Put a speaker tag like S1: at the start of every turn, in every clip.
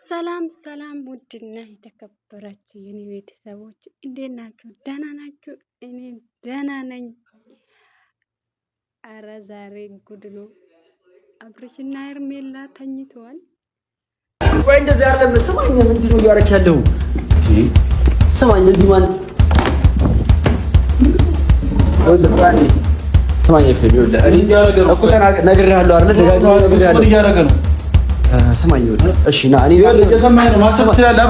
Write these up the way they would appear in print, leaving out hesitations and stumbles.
S1: ሰላም ሰላም፣ ውድና የተከበራችሁ የኔ ቤተሰቦች እንዴት ናችሁ? ደህና ናችሁ? እኔ ደህና ነኝ። አረ ዛሬ ጉድ ነው። አብርሽና ሄርሜላ ተኝተዋል።
S2: ቆይ እንደዚህ አይደለም። ስማኝ፣ ምንድን ነው እያደረክ ያለው? ስማኝ፣ እዚህ ማን ስማኝ፣ ኤፍሬም ይኸውልህ፣ እኔ እኮ ነግሬሃለሁ አይደል? ደጋግሜ ነግሬሃለሁ። ስማኝ፣ እሺ ና፣ እኔ
S3: እየሰማኸኝ ነው። ማሰብ ትችላለህ።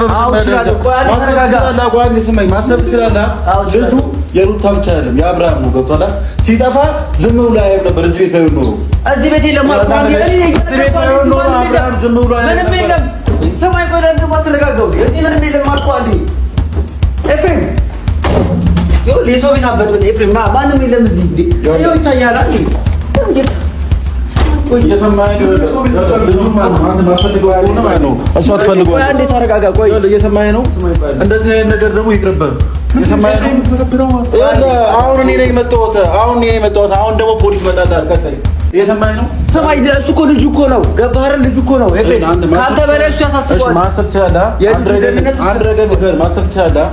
S3: ማሰብ ትችላለህ። ልጁ የሩታ ብቻ አይደለም የአብርሃም ነው። ገብቶሃል? ሲጠፋ ዝም ብሎ አያየው ነበር። እዚህ ቤት ባይሆን ኖሮ
S2: እዚህ ቤት የለም፣ ምንም የለም። ስማኝ፣ ቆይ ለምንድን ነው የማትረጋጋው? እዚህ ምንም የለም አልኩህ። አንዴ ኤፍሬም፣ ይኸውልህ፣ የሰው ቤት አበጥብጥ። ኤፍሬም ና፣ ማንም የለም እዚህ። ይኸው ይታያል። አንዴ
S3: እየሰማኸኝ ነው። እሷ ትፈልገዋለች።
S2: ተረጋጋ። ቆይ
S3: እየሰማኸኝ ነው። እንደዚህ አይነት ነገር ደግሞ ይቅርብህ። እየሰማኸኝ ነው። አሁን እኔ ነኝ የመጣሁት። አሁን እኔ ነኝ የመጣሁት። አሁን ደግሞ ፖሊስ መጣ። እየሰማኸኝ ነው።
S2: ስማኝ፣ እሱ እኮ ልጁ እኮ ነው። ገባህ አይደል? ልጁ እኮ ነው። ኤፍሬም፣ ከአንተ በላይ እሱ ያሳስበዋል።
S3: ማሰብ ትችላለህ። አንድ ነገር ማሰብ ትችላለህ።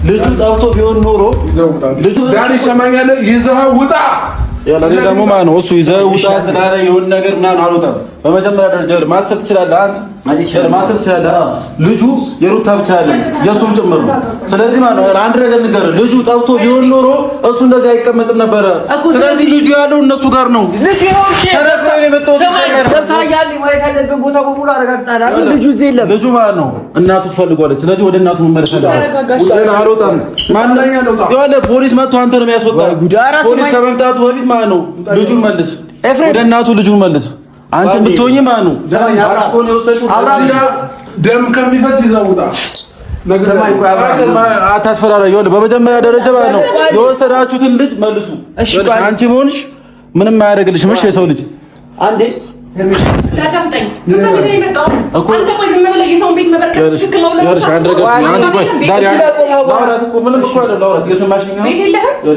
S3: ልጁ ጠፍቶ ቢሆን ኖሮ ልጁ
S4: ዳኒ ይሰማኛል። ይዘኸው ውጣ
S3: ያለ ደግሞ ማለት ነው እሱ ይዘህ ውጣ ስላለ የሆነ ነገር ምናምን አልወጣም። በመጀመሪያ ደረጃ ማሰብ ትችላለህ፣ ማሰብ ትችላለህ። ልጁ የሩታ ብቻ አይደለም የእሱም ጭምር ነው። ስለዚህ ማለት ነው አንድ ነገር ንገርህ፣ ልጁ ጠፍቶ ቢሆን ኖሮ እሱ እንደዚህ አይቀመጥም ነበረ። ስለዚህ ልጁ ያለው እነሱ ጋር ነው። ልጁ ማለት ነው እናቱ ትፈልጓለች። ስለዚህ ወደ እናቱ መመለስ አለበት። አልወጣም። ፖሊስ መጥቶ አንተ ነው የሚያስወጣው። ፖሊስ ከመምጣቱ በፊት ማለት ነው ልጁን መልስ፣ ወደ እናቱ ልጁን መልስ። አንተ ብትሆኝ ማለት ነው
S4: ደም ከሚፈስ ይዘውጣ።
S3: አታስፈራራ። ይኸውልህ በመጀመሪያ ደረጃ ማለት ነው የወሰዳችሁትን ልጅ መልሱ። አንቺ መሆንሽ ምንም አያደርግልሽም። እሺ የሰው ልጅ
S2: አንዴ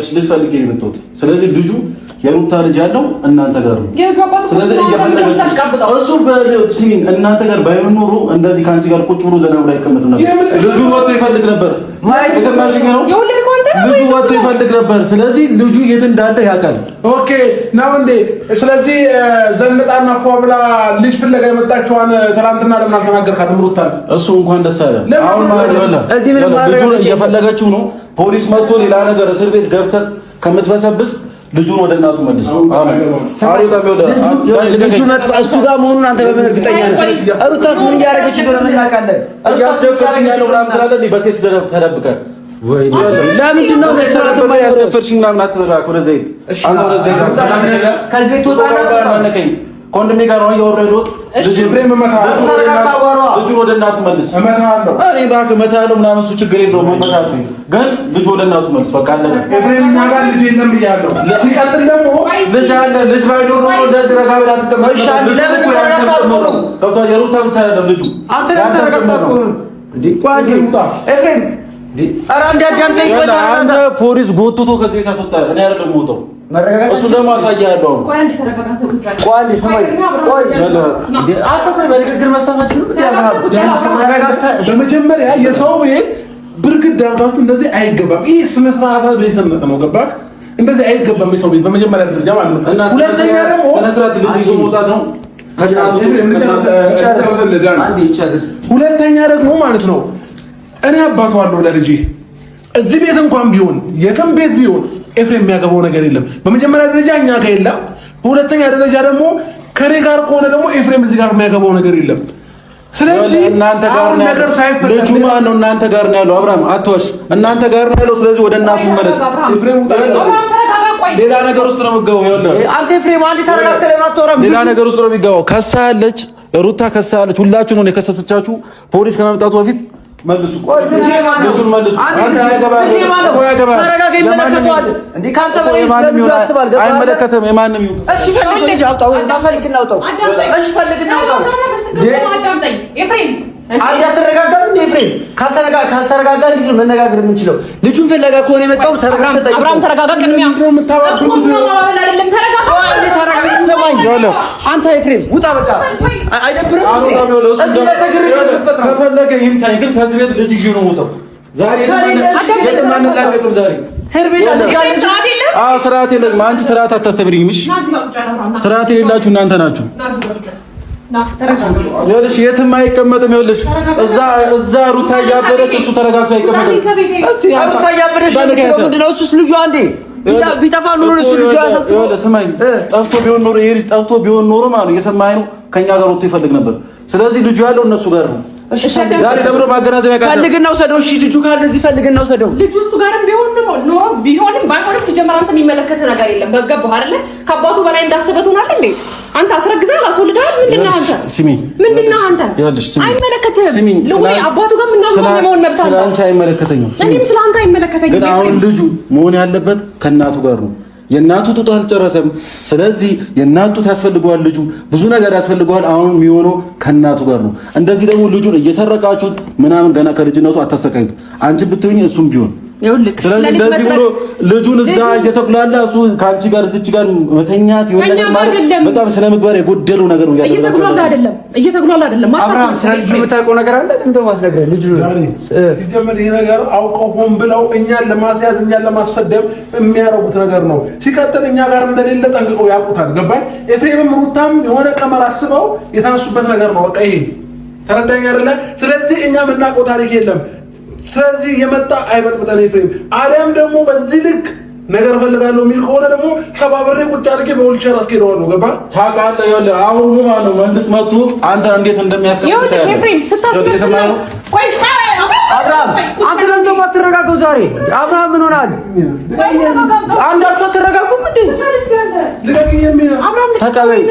S3: ልጅ ፈልጌ ነው የመጣሁት። ስለዚህ ልጁ የሩታ ልጅ ያለው እናንተ ጋር ነው። ስለዚህ እሱ እናንተ ጋር ባይሆን ኖሮ እንደዚህ ከአንቺ ጋር ቁጭ ብሎ ዘና ብሎ አይቀመጥም ነበር። ልጁ ወጥቶ ይፈልግ ነበር። የሰማሽኝ ነው? ልጁ ወጥቶ ይፈልግ ነበር። ስለዚህ ልጁ የት እንዳለ ያውቃል።
S4: okay ነው እንዴ? ስለዚህ ዘንጣና ፏ ብላ ልጅ ፍለጋ የመጣችኋን ትናንትና ለምን አልተናገርካትም? ሩታን
S3: እሱ እንኳን ደስ አለ። አሁን ማለት ነው ልጁን እየፈለገችው ነው። ፖሊስ መጥቶ ሌላ ነገር እስር ቤት ገብተህ ከምትበሰብስ ልጁን ወደ እናቱ መልስ።
S2: ልጁ መጥፋ እሱ ጋር መሆኑን አንተ በምን እርግጠኛ ነህ? ሩታስ ምን እያደረገች እንደሆነ ምን እናውቃለን?
S3: እያስደፈርሽኝ ያለው ምናምን ትላለህ። በሴት ተደብቀህ
S2: ለምንድን ነው
S3: ያስደፈርሽኝ ምናምን አትበል። ወደ ዘይት
S2: ከዚህ ቤት ትወጣለህ።
S3: ከወንድሜ ጋር ነው እያወራሁ። ልጁን ወደ እናቱ መልስ። እኔ እባክህ እመታለሁ ምናምን እሱ ችግር የለውም መመታቱ፣ ግን ልጁ ወደ እናቱ መልስ። በቃ አለቀ።
S4: ሲቀጥል ደግሞ
S3: ልጅ አለ። ልጅ ባይኖር ኖሮ እንደዚህ ረጋ ብለህ አትቀመጥም። ገብቶሃል? የሩታ ብቻ አይደለም ልጁ አንተ ፖሊስ ጎትቶ ከዚህ ቤት አስወጣህ። እኔ አይደለም የምወጣው እሱ ደግሞ አሳያለሁ።
S4: በመጀመሪያ የሰው ቤት ብርግድ አድርጋችሁ እንደዚህ አይገባም። ይህ ስነ ስርዓት ቤትነት ነው። ገባህ? እንደዚህ አይገባም የሰው ቤት በመጀመሪያ ደረጃ ማለት ነው። ሁለተኛ ደግሞ
S3: ስነ ስርዓት ልጅ ይዞ መውጣት ነው።
S4: ሁለተኛ ደግሞ ማለት ነው እኔ አባቷ አለሁ ለልጄ። እዚህ ቤት እንኳን ቢሆን የትም ቤት ቢሆን ኤፍሬም የሚያገባው ነገር የለም። በመጀመሪያ ደረጃ እኛ ጋር የለም። በሁለተኛ ደረጃ ደግሞ ከኔ ጋር ከሆነ ደግሞ ኤፍሬም እዚህ ጋር የሚያገባው ነገር የለም። ስለዚህ
S3: እናንተ ጋር ነው
S4: ነገር ሳይፈጠር
S3: ልጁ ማን ነው? እናንተ ጋር ነው ያለው። አብርሃም አትወሽ፣ እናንተ ጋር ነው ያለው። ስለዚህ ወደ እናቱ መለስ። ሌላ ነገር ውስጥ ነው የምትገባው። ይኸውልህ
S2: አንተ ኤፍሬም አንዴ ተረጋግተህ ለምን አታወራም?
S3: ሌላ ነገር ውስጥ ነው የሚገባው። ከሳለች፣ ሩታ ከሳለች። ሁላችሁ ነው የከሰሰቻችሁ። ፖሊስ ከመምጣቱ በፊት መልሱ። ልጁን መልሱ።
S2: ተረጋጋ። ይመለከተዋል እንዴ? ከአንተ በላይ ስለልጁ ያስባል። ገባህ?
S3: አይመለከትም። የማንም ይሁን።
S2: እሺ ፈልግ፣ ልጅ አውጣው እና ፈልግ እናውጣው። እሺ ፈልግ እናውጣው። አንዴ አትረጋጋም እንዴ ኤፍሬም? ካልተረጋጋ እንዴት ነው መነጋገር የምንችለው? ልጁን ፍለጋ ከሆነ የመጣው ተረጋግተህ ጠይቀው።
S5: አብርሃም ተረጋጋ። ቅድሚያ አንተ
S2: ኤፍሬም ውጣ፣ በቃ አይደብርም?
S3: ከፈለክ እንደፈለገ ይምታኝ፣ ግን ከዚህ ቤት ልጅ ይዤ ነው የምወጣው። ዛሬ የትም አንላቀቅም። ዛሬ ስርዓት የለም። አንቺ ስርዓት አታስተምሪኝም። እሺ ስርዓት የሌላችሁ እናንተ ናችሁ። ይኸውልሽ የትም አይቀመጥም። ይኸውልሽ እዛ እዛ ሩታ እያበደች እሱ ተረጋግቶ አይቀመጥም።
S2: እስቲ ሩታ እያበደች ምንድን ነው እሱስ ልጁ አንዴ ቢጠፋ ኑሮ እሱ ልጁ ያሳስበው።
S3: ስማኝ፣ ጠፍቶ ቢሆን ኖሮ ይሄ ልጅ ጠፍቶ ቢሆን ኖሮ ማለት ነው እየሰማኸኝ ነው፣ ከኛ ጋር ወጥቶ ይፈልግ ነበር። ስለዚህ ልጁ ያለው እነሱ ጋር ነው። ዛሬ ደብሮ ማገናዘብ ያቃተው
S2: ፈልግና ውሰደው። እሺ ልጁ ካለ እዚህ ፈልግና ውሰደው።
S5: ልጁ እሱ ጋርም ቢሆን ኖሮ ቢሆንም ባይሆንም ሲጀመር አንተ የሚመለከት ነገር የለም። በገባህ አይደለ? ከአባቱ በላይ እንዳሰበ ትሆናለህ እንዴ? አንተ አስረግዘሃል፣ አስወልደሃል። ምንድን ነህ አንተ?
S3: ስሚ፣
S5: ምንድን ነህ አንተ? አይመለከትህም። ልውይ አባቱ ጋር ምናምን የመሆን መብት አለው።
S3: ስለአንቺ አይመለከተኝም።
S5: እኔም ስለአንተ አይመለከተኝም።
S3: ግን አሁን ልጁ መሆን ያለበት ከእናቱ ጋር ነው። የእናቱ ጡት አልጨረሰም። ስለዚህ የእናቱ ጡት ያስፈልገዋል፣ ልጁ ብዙ ነገር ያስፈልገዋል። አሁን የሚሆነው ከእናቱ ጋር ነው። እንደዚህ ደግሞ ልጁን እየሰረቃችሁት ምናምን ገና ከልጅነቱ አታሰቃዩት። አንቺ ብትሆኝ እሱም ቢሆን ስለዚህ እንደዚህ ብሎ ልጁን እዛ እየተጉላላ እሱ ከአንቺ ጋር እዚች ጋር መተኛት የሆነ ነገር ማለት በጣም ስነ ምግባር የጎደለው ነገር ነው።
S5: እየተጉላላ አይደለም፣ እየተጉላላ አይደለም።
S2: አብርሃም ስለ ልጁ የምታውቀው ነገር አለ? እንደው አትነግረን። ልጁ
S4: ሲጀመር ይሄ ነገር አውቀው ሆን ብለው እኛን ለማስያዝ እኛን ለማሰደብ የሚያደርጉት ነገር ነው። ሲቀጥል እኛ ጋር እንደሌለ ጠንቅቀው ያውቁታል። ገባኝ። ኤፍሬምም ሩታም የሆነ ቀመር አስበው የተነሱበት ነገር ነው። በቃ ይሄ ተረዳኝ አይደለ? ስለዚህ እኛ የምናውቀው ታሪክ የለም። ስለዚህ የመጣ አይበጥብጠን ኤፍሬም። አሊያም ደግሞ በዚህ ልክ ነገር እፈልጋለሁ የሚል ከሆነ ደግሞ ሰባብሬ ቁጭ አድርጌ በዊልቸር አስኬደዋለሁ። ገባህ?
S3: ታውቃለህ። ይኸውልህ አሁኑ ማለት ነው መንግስት መጥቶ አንተ እንዴት እንደሚያስቀምጥ
S5: ኤፍሬም ስታስመስል ነው። ቆይ
S2: አብርሃም አንተ ለምን ደግሞ አትረጋጋው? ዛሬ አብርሃም ምን ሆናል? አንዳችሁ አትረጋጉም እንዴ? ተቀበይ።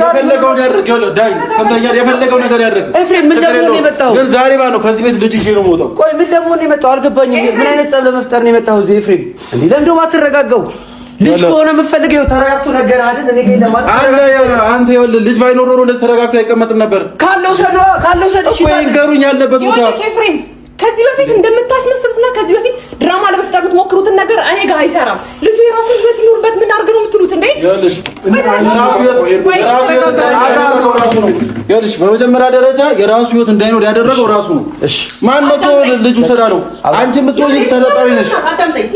S3: የፈለገውን ያድርግ። ዳይ ሰምተኛል። የፈለገው ነገር ያድርግ።
S2: ኤፍሬም ምን ለመሆን ነው የመጣው?
S3: ግን ዛሬ ማለት ነው ከዚህ ቤት ልጅ ይዤ ነው የምወጣው።
S2: ቆይ ምን ለመሆን ነው የመጣው? አልገባኝም። ምን አይነት ጸብ ለመፍጠር ነው የመጣው እዚህ? ኤፍሬም እንዴ ለምን ደግሞ አትረጋጋው? ልጅ ከሆነ የምትፈልገው ተረጋግቶ ነገር አይደል? እኔ ግን
S3: አንተ ይኸውልህ ልጅ ባይኖር ኖሮ እንደዚህ ተረጋግቶ አይቀመጥም ነበር።
S2: ካለው ሰደዋ ካለው ሰደው
S3: እኮ ይንገሩኝ ያለበት ቦታ።
S5: ኤፍሬም ከዚህ በፊት እንደምታስመስሉትና ከዚህ በፊት ድራማ ለመፍጠር የምትሞክሩትን ነገር እኔ ጋር አይሰራም። ልጁ የራሱ ህይወት ይኑርበት። ምን አድርግ ነው የምትሉት እንዴ?
S3: ይኸውልሽ በመጀመሪያ ደረጃ የራሱ ህይወት እንዳይኖር ያደረገው ራሱ ነው። እሺ ማን መጥቶ ልጁ ስላለው አንቺ ብትሆኚ ተጠርጣሪ ነሽ።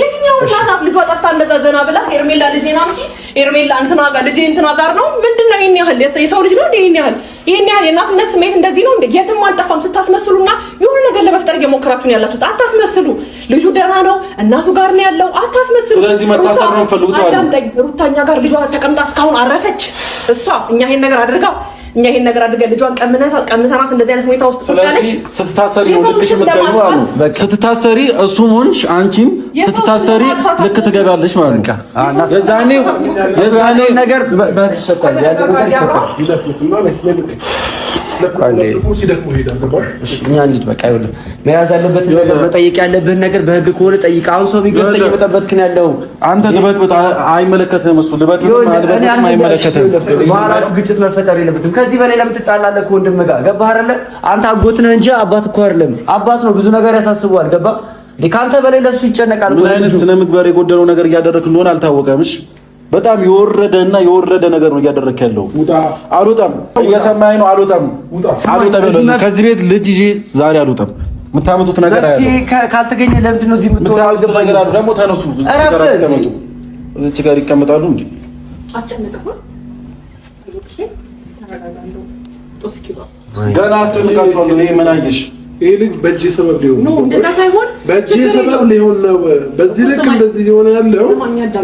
S5: የትኛው እናት ልጇ ጠፍታ እንደዛ ዘና ብላ ሄርሜላ ልጄን አምጪ፣ ሄርሜላ እንትና ጋር ልጄ እንትና ጋር ነው ምንድን ነው? ይሄን ያህል የሰው ልጅ ነው እንዴ? ይሄን ያህል ይሄን ያህል የእናትነት ስሜት እንደዚህ ነው እንዴ? የትም አልጠፋም። ስታስመስሉና የሆነ ነገር ለመፍጠር እየሞከራችሁ ነው ያላችሁት። አታስመስሉ። ልጁ ደህና ነው፣ እናቱ ጋር ነው ያለው። አታስመስሉ።
S3: ስለዚህ መታሰር ነው የምፈልጉት።
S5: አዳምጠኝ። ሩታ እኛ ጋር ልጇ ተቀምጣ እስካሁን አረፈች። እሷ እኛ ይሄን ነገር አድርጋ እኛ ይሄን ነገር አድርገን ልጇን ቀምተናት እንደዚህ አይነት ሁኔታ ውስጥ ቁጭ አለች።
S3: ስትታሰሪ ነው ልክሽ የምትገቢው አሉ። ስትታሰሪ እሱም ሆንሽ አንቺም ስትታሰሪ ልክ ትገቢያለሽ ማለት ነው። የዛኔ የዛኔ
S2: ነገር በህግ ይፈታል፣ ያለው ነገር ይፈታል። እኛ እንሂድ በቃ። ይኸውልህ መያዝ ያለበትን ነገር መጠየቅ ያለብህን ነገር በህግ ከሆነ ጠይቅ። አሁን ሰው ቢገልጠኝ እየበጠበጥክ ነው ያለው።
S3: አንተ ልበጥብጥ አይመለከትህም። እሱ ልበጥብጥ አይመለከትህም።
S2: መሀላችሁ ግጭት መፈጠር የለበትም። ከዚህ በላይ ለምን ትጣላለህ ከወንድምህ ጋር? ገባህ አይደለ? አንተ አጎት ነህ እንጂ አባት እኮ አይደለም። አባት ነው፣ ብዙ ነገር ያሳስበዋል። ገባህ? ከአንተ በላይ ለሱ ይጨነቃል።
S3: ምን አይነት ስነ ምግባር የጎደለው ነገር እያደረግህ እንደሆነ አልታወቀም። እሺ በጣም የወረደ እና የወረደ ነገር ነው እያደረክ ያለው። አልወጣም፣ እየሰማኸኝ ነው? አልወጣም፣ አልወጣም። ከዚህ ቤት ልጅ ይዤ ዛሬ አልወጣም። የምታመጡት ነገር አለ
S2: ካልተገኘ ለምንድን ነው እዚህ የምትሆነው?
S3: የምታመጡት ነገር አለ። ደግሞ ተነሱ፣ እዚች ጋር ይቀመጣሉ እንዴ? ገና አስጨንቃችኋለሁ። ይሄ ምን አየሽ?
S4: ይሄ ልጅ በእጄ ሰበብ ሊሆን
S5: ነው። እንደዛ ሳይሆን
S4: በእጄ ሰበብ ሊሆን ነው። በዚህ ልክ እንደዚህ ሊሆን ያለው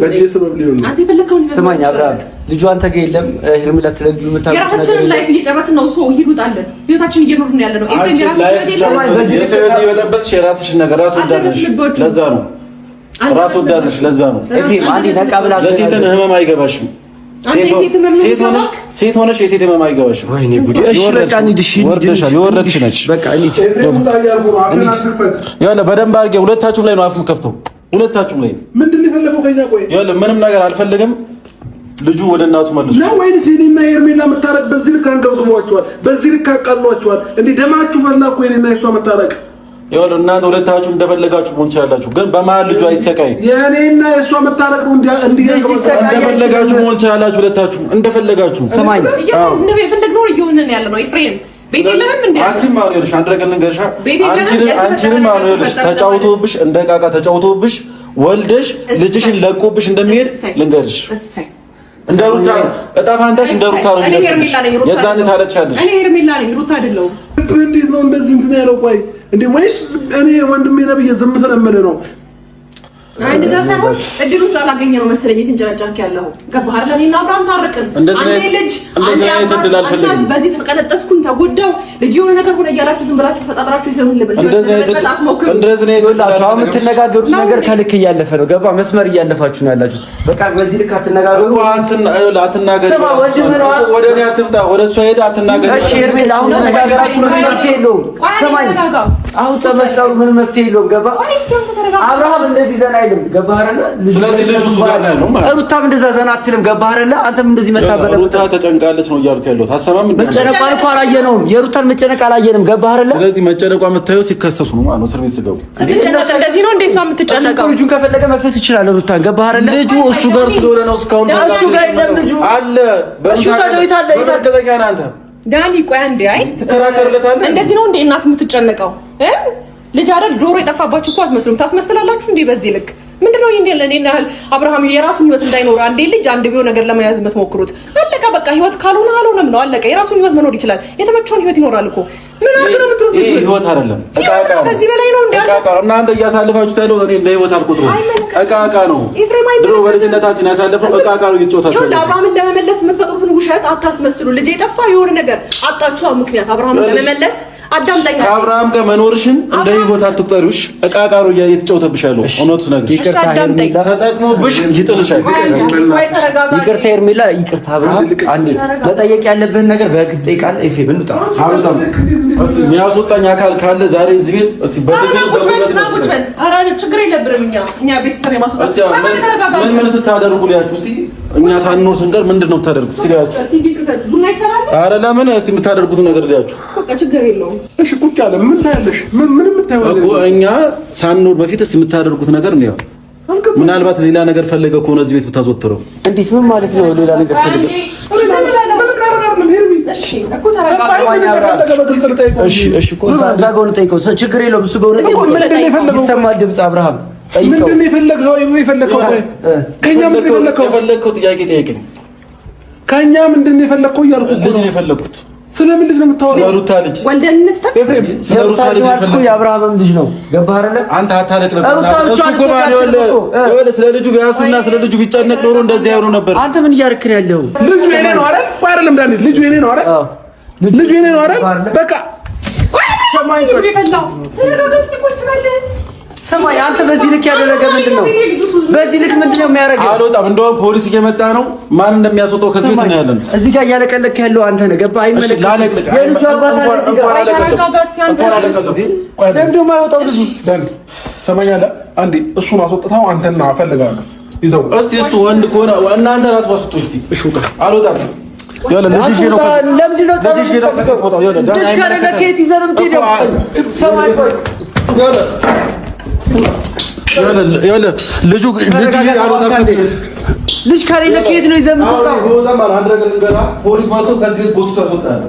S4: በእጄ ሰበብ ሊሆን ነው።
S5: አንተ የፈለከውን
S2: ስማኝ አብርሃም፣ ልጁ አንተ ጋር የለም። ሄርሜላ ስለ ልጁ የምታውቀው
S5: የራሳችንን life እየጨረስን ነው። ሰው ይሉጣለን። ህይወታችን እየኖርን ያለ ነው። ኤፍሬም የራስህ ህይወት
S3: የለም። የራስሽን ነገር ራስ ወዳድ ነሽ። ለዛ ነው ራስ ወዳድ ነሽ። ለዛ ነው
S2: ኤፍሬም፣ አንዴ ነቃ ብላ
S3: የሴትን ህመም አይገባሽም። ሴት ሆነሽ የሴት ህመም አይገባሽም።
S2: ወይኔ ጉዴ! እሺ በቃ እንሂድ። እሺ
S3: ወርደሻል። የወረድሽ ነች።
S2: በቃ እንሂድ።
S3: ይኸውልህ በደንብ አድርጌ ሁለታችሁም ላይ ነው አፍ የምከፍተው። ሁለታችሁም ላይ
S4: ምንድን ነው የፈለገው ከእኛ? ቆይ
S3: ይኸውልህ ምንም ነገር አልፈልግም። ልጁ ወደ እናቱ መልሱ
S4: ነው ወይንስ የኔና የሄርሜላ መታረቅ በዚህ ልክ አንገብግቧቸዋል? በዚህ ልክ አቃሏቸዋል? እንዴ ደማችሁ ፈላ እኮ የኔና የሷ መታረቅ።
S3: ይኸውልህ እናንተ ሁለታችሁ እንደፈለጋችሁ መሆን ትችላላችሁ፣ ግን በመሀል ልጁ አይሰቃይ።
S4: የኔና የእሷ መታረቅ ነው
S3: እንደፈለጋችሁ መሆን ትችላላችሁ፣ ሁለታችሁ እንደፈለጋችሁ።
S2: ስማኝ
S5: የፈለግነውን እየሆንን ያለ ነው ኤፍሬም። ቤት የለህም እንዴ?
S3: አንቺም አሁን ይኸውልሽ አንድ ነገር ልንገርሽ፣ አንቺንም አሁን ይኸውልሽ ተጫውቶብሽ እንደ ዕቃ ዕቃ ተጫውቶብሽ ወልደሽ ልጅሽን ለቆብሽ እንደሚሄድ ልንገርሽ። እንደ ሩታ ነው እጣ ፋንታሽ፣ እንደ ሩታ ነው። የዛኔ ታለቅሻለሽ።
S5: እኔ ሄርሜላ ነኝ፣ ሩታ አይደለሁም።
S4: እንዴት ነው እንደዚህ እንትን ያለው? ቆይ እንዴ ወይስ እኔ ወንድሜ ነህ ብዬ ዝም ስለምልህ ነው?
S5: እንደዛ ሳይሆን እድሉን ስላላገኘ ነው መሰለኝ የተንጨረጨርክ ያለው። ገባህ አይደል? እኔና አብርሃም ታረቅን። አንዴ ልጅ አንዴ አባት በዚህ ተቀነጠስኩኝ፣ ተጎዳው፣ ልጅ የሆነ ነገር ሆነ እያላችሁ ዝም ብላችሁ ፈጣጥራችሁ ይዘውን ልበል
S3: እንደዚህ ነው
S2: አሁን የምትነጋገሩት ነገር ከልክ እያለፈ ነው። ገባህ? መስመር እያለፋችሁ ነው ያላችሁት። በቃ በዚህ ልክ አትነጋገሩ።
S3: አትናገሪ፣ ወደ እኔ አትምጣ፣ ወደ እሷ ሄደህ አትናገሪ።
S2: እሺ ሄርሜላ፣ አሁን መነጋገራችሁ ምንም መፍትሄ የለውም። ስማኝ፣ አሁን ፀብ መፍጠሩ ምንም መፍትሄ የለውም። ገባህ? አብርሃም እንደዚህ ዘና አይልም። ገባህ አይደለ?
S3: ስለዚህ ልጁ እሱ ጋር ነው ያለው ማለት
S2: ሩታም እንደዛ ዘና አትልም። ገባህ አይደለ? አንተም እንደዚህ መታበለ
S3: ሩታ ተጨንቃለች ነው እያልኩ ያለሁት። አሰማም እንዴ?
S2: መጨነቋን እኮ አላየነውም። የሩታን መጨነቅ አላየንም። ገባህ አይደለ?
S3: ስለዚህ መጨነቋ የምታየው ሲከሰሱ ነው ማለት ነው፣ እስር ቤት ሲገቡ።
S5: ስትጨነቅ እንደዚህ ነው እንዴ እሷ የምትጨነቀው?
S2: ልጁን ከፈለገ መክሰስ ይችላል ሩታን። ገባህ አይደለ?
S3: ልጁ እሱ ጋር ስለሆነ ነው እስካሁን
S2: እሱ ጋር የለም ልጁ
S3: አለ።
S2: እሱ ሰደው አለ።
S3: እርግጠኛ ነህ አንተ
S5: ዳኒ? ቆይ አንዴ። አይ
S3: ትከራከርለታለህ።
S5: እንደዚህ ነው እንዴ እናት የምትጨነቀው? ልጅ አይደል ዶሮ የጠፋባችሁ እኮ አትመስሉም። ታስመስላላችሁ እንዴ በዚህ ልክ ምንድነው? ይሄን ያለ እኔና ያህል አብርሃም የራሱን ህይወት እንዳይኖር አንዴ ልጅ አንድ ቢሆን ነገር ለመያዝ የምትሞክሩት አለቀ። በቃ ህይወት ካልሆነ አልሆነም ነው አለቀ። የራሱን ህይወት መኖር ይችላል። የተመቸውን ህይወት ይኖራል እኮ ምን አድርግ ነው የምትሉት?
S3: ይሄ ህይወት አይደለም፣ ዕቃ ዕቃ ነው።
S5: ከዚህ በላይ ነው እንዴ?
S3: ዕቃ ዕቃ ነው። እናንተ እያሳለፋችሁት ያለው እኔ እንደ ህይወት አልቆጥረውም። ዕቃ ዕቃ ነው። ድሮ በልጅነታችን ያሳለፈው ዕቃ ዕቃ ነው እየተጫወታችሁ ያለው።
S5: አብርሃምን ለመመለስ የምትፈጥሩትን ውሸት አታስመስሉ። ልጅ የጠፋ የሆነ ነገር አጣችኋ ምክንያት አብርሃምን ለመመለስ አዳምጠኛ
S3: ከአብርሃም ጋር መኖርሽን እንደ ህይወት አትቁጠሪው። ዕቃ ዕቃ ነው እየተጫወተብሽ ያለው። እውነቱን እነግርሽ ተጠቅሞብሽ ይጥልሻል።
S2: ይቅርታ ሄርሜላ፣ ይቅርታ አብርሃም። አንዴ መጠየቅ ያለብህን ነገር በህግ ትጠይቃለህ። ኤፍሬም እንውጣ።
S3: አልወጣም። እስኪ የሚያስወጣኝ አካል ካለ ዛሬ እዚህ ቤት እስኪ
S5: ችግር የለብንም እኛ እኛ ቤተሰብ የማስወጣት
S3: ምን ምን ስታደርጉ ሊያችሁ እስኪ እኛ ሳንኖር ስንቀር ምንድን ነው የምታደርጉት? እስኪ ሊያችሁ። ኧረ ለምን እስኪ የምታደርጉት ነገር ሊያችሁ።
S5: በቃ ችግር የለውም።
S4: እሺ ቁጭ አለ። ምን ታያለሽ? ምን ምን የምታየው
S3: እኮ እኛ ሳንኖር በፊት እስኪ የምታደርጉት ነገር ነው። ምናልባት ሌላ ነገር ፈልገህ ከሆነ እዚህ ቤት ብታዘወትረው
S2: እንዴት? ምን ማለት ነው? ሌላ ነገር ፈልገህ? እሺ እሺ እኮ እዛ ጋር ሆነህ ጠይቀው። ችግር የለውም። እሱ ጋር ሆነህ ይሰማል ድምፅ። አብርሃም ጠይቀው።
S4: ምንድን ነው የፈለግኸው? የፈለግኸው ከእኛ ምንድን ነው የፈለግኸው?
S3: የፈለግኸው ጥያቄ ጠይቀኝ።
S4: ከእኛ ምንድን ነው የፈለግኸው እያልኩህ
S3: ልጅ ነው የፈለግኩት።
S4: ስለምን ልጅ ነው የምታወራው?
S3: ስለ ሩታ ልጅ
S5: ወልደን እንስጠህ።
S4: ኤፍሬም
S3: ስለ ሩታ ልጅ
S2: የሩታ ልጅ የአብርሃምም ልጅ ነው። ገባህ አይደለ?
S3: አንተ አታለቅልቅ። እሱ እኮ ይኸውልህ ስለ ልጁ ቢያስብና ስለ ልጁ ቢጨነቅ ኖሮ እንደዚህ አይሆንም ነበር።
S2: አንተ ምን እያደረክ ነው ያለው?
S4: ልጁ የኔ ነው አይደል? ቆይ አይደለም ዳኒ፣ ልጁ የኔ ነው አይደል? ልጁ የኔ ነው አይደል? በቃ
S2: ሰማይ ሰማይ፣ አንተ በዚህ ልክ ያደረገ ምንድን ነው? በዚህ ልክ ምንድን ነው የሚያደርገው?
S3: አልወጣም። እንደውም ፖሊስ እየመጣ ነው። ማን እንደሚያስወጣው ከዚህ ቤት እናያለን።
S2: እዚህ ጋር እያለቀለክ ያለው አንተ ነህ። ገባህ? አይመለከትም። የልጁ አባት አለ እዚህ ጋር። ለምንድን ነው የማይወጣው ልጁ?
S4: ዳኒ ሰማኛለህ? አንዴ እሱን አስወጥተው አንተና እፈልጋለሁ። ይዘው
S3: እስቲ እሱ ወንድ ከሆነ እናንተ ራሱ አስወጡ እስቲ። እሺ ውጣ። አልወጣም። ልጅ
S2: ለምንድን ነው ፀብ የምትፈልገው? ልጅ ከሌለ ከየት ይዘህ ነው የምትሄደው? ሰማይ ቆይ ልጅ ከሌለ ከየት ነው ይዘህ የምትወጣው?
S3: ፖሊስ መጥቶ ከዚህ ቤት ጎትቶ ያስወጣል።